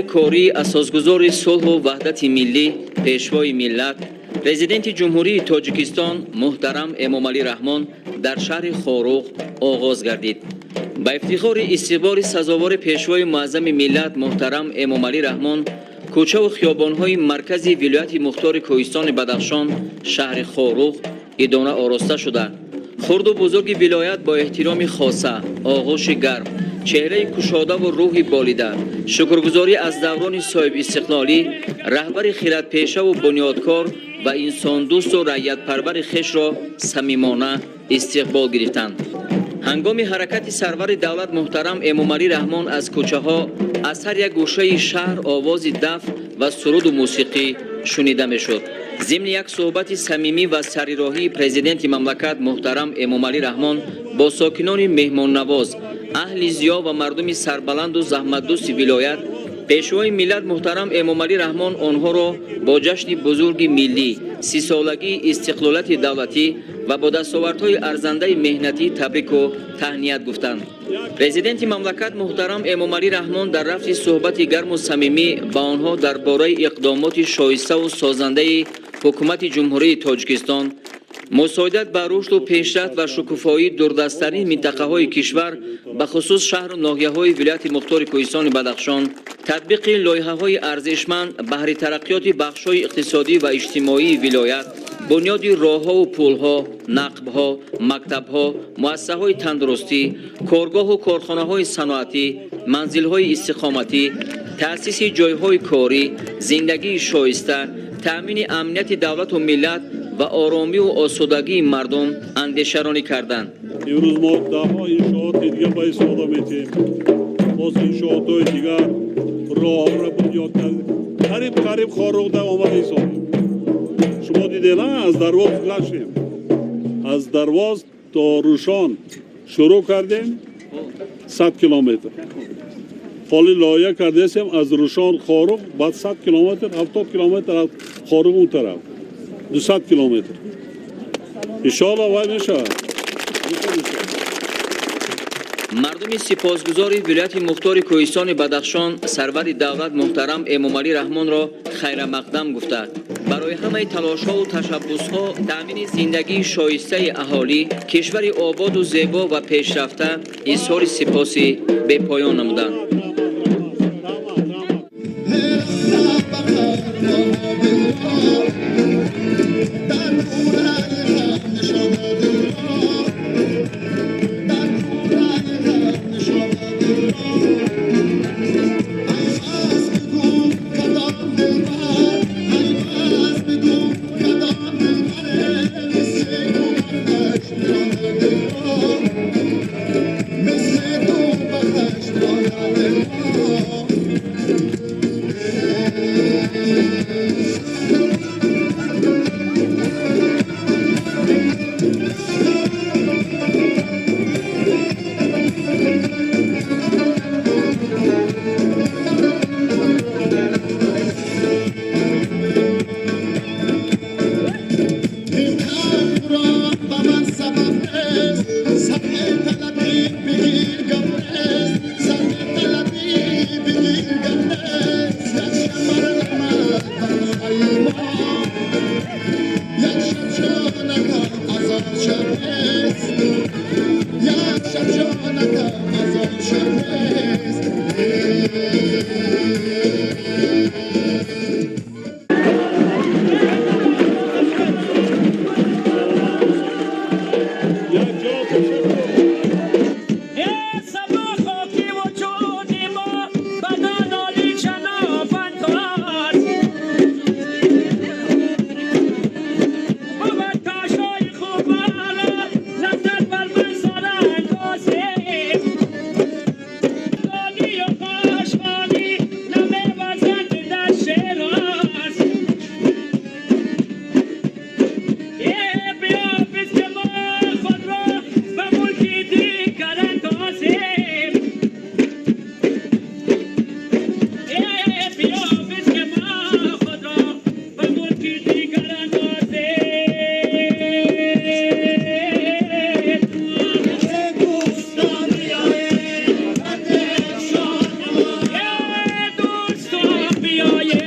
Кории асосгузори сулҳу ваҳдати миллӣ, Пешвои миллат, Президенти Ҷумҳурии Тоҷикистон муҳтарам Эмомалӣ Раҳмон дар шаҳри Хоруғ оғоз гардид. Ба ифтихори истиқболи сазовори Пешвои муаззами миллат муҳтарам Эмомалӣ Раҳмон кӯчаву хиёбонҳои маркази вилояти мухтори Кӯҳистони Бадахшон, шаҳри Хоруғ идона ороста шуда, хурду бузурги вилоят бо эҳтироми хоса, оғӯши гарм, чеҳраи кушодаву рӯҳи болида, шукргузорӣ аз даврони соҳибистиқлолӣ раҳбари хиратпешаву бунёдкор ва инсондӯсту раъиятпарвари хешро самимона истиқбол гирифтанд. Ҳангоми ҳаракати сарвари давлат муҳтарам Эмомалӣ Раҳмон аз кӯчаҳо, аз ҳар як гӯшаи шаҳр овози даф ва суруду мусиқӣ шунида мешуд. Зимни як суҳбати самимӣ ва сарироҳии президенти мамлакат муҳтарам Эмомалӣ Раҳмон бо сокинони меҳмоннавоз, аҳли зиё ва мардуми сарбаланду заҳматдӯсти вилоят, Пешвои миллат муҳтарам Эмомалӣ Раҳмон онҳоро бо ҷашни бузурги миллӣ, 30-солагии истиқлолияти давлатӣ ва бо дастовардҳои арзандаи меҳнатӣ табрику таҳният гуфтанд. Президенти мамлакат муҳтарам Эмомалӣ Раҳмон дар рафти суҳбати гарму самимӣ ба онҳо дар бораи иқдомоти шоиставу созандаи Ҳукумати Ҷумҳурии Тоҷикистон, мусоидат ба рушду пешрафт ва шукуфоии дурдасттарин минтақаҳои кишвар, бахусус шаҳру ноҳияҳои вилояти мухтори Кӯҳистони Бадахшон, татбиқи лоиҳаҳои арзишманд баҳри тараққиёти бахшҳои иқтисодӣ ва иҷтимоии вилоят, бунёди роҳҳову пулҳо, нақбҳо, мактабҳо, муассисаҳои тандурустӣ, коргоҳу корхонаҳои саноатӣ, манзилҳои истиқоматӣ, таъсиси ҷойҳои корӣ, зиндагии шоиста, таъмини амнияти давлату миллат ва оромиву осудагии мардум андешаронӣ карданд. Имрӯз мо даҳҳо иншооти дига ба истифода метиҳем, боз иншоотҳои дигар, роҳҳоро бунёд кардем. Қариб Хоруғда омада ҳисобем. Шумо дидед, аз Дарвоз гузаштем, аз Дарвоз то Рӯшон шурӯъ кардем, 100 километр. Ҳоли лоиҳа кардесем, аз Рӯшон Хоруғ, баъд 100 километр, 70 километр аз Хоруғ он тараф, 200 километр. Иншоалло, вай мешавад. Мардуми сипосгузори вилояти мухтори Кӯҳистони Бадахшон сарвари давлат муҳтарам Эмомалӣ Раҳмонро хайрамақдам гуфта, барои ҳамаи талошҳову ташаббусҳо, таъмини зиндагии шоистаи аҳолӣ, кишвари ободу зебо ва пешрафта изҳори сипоси бепоён намуданд. Биёед.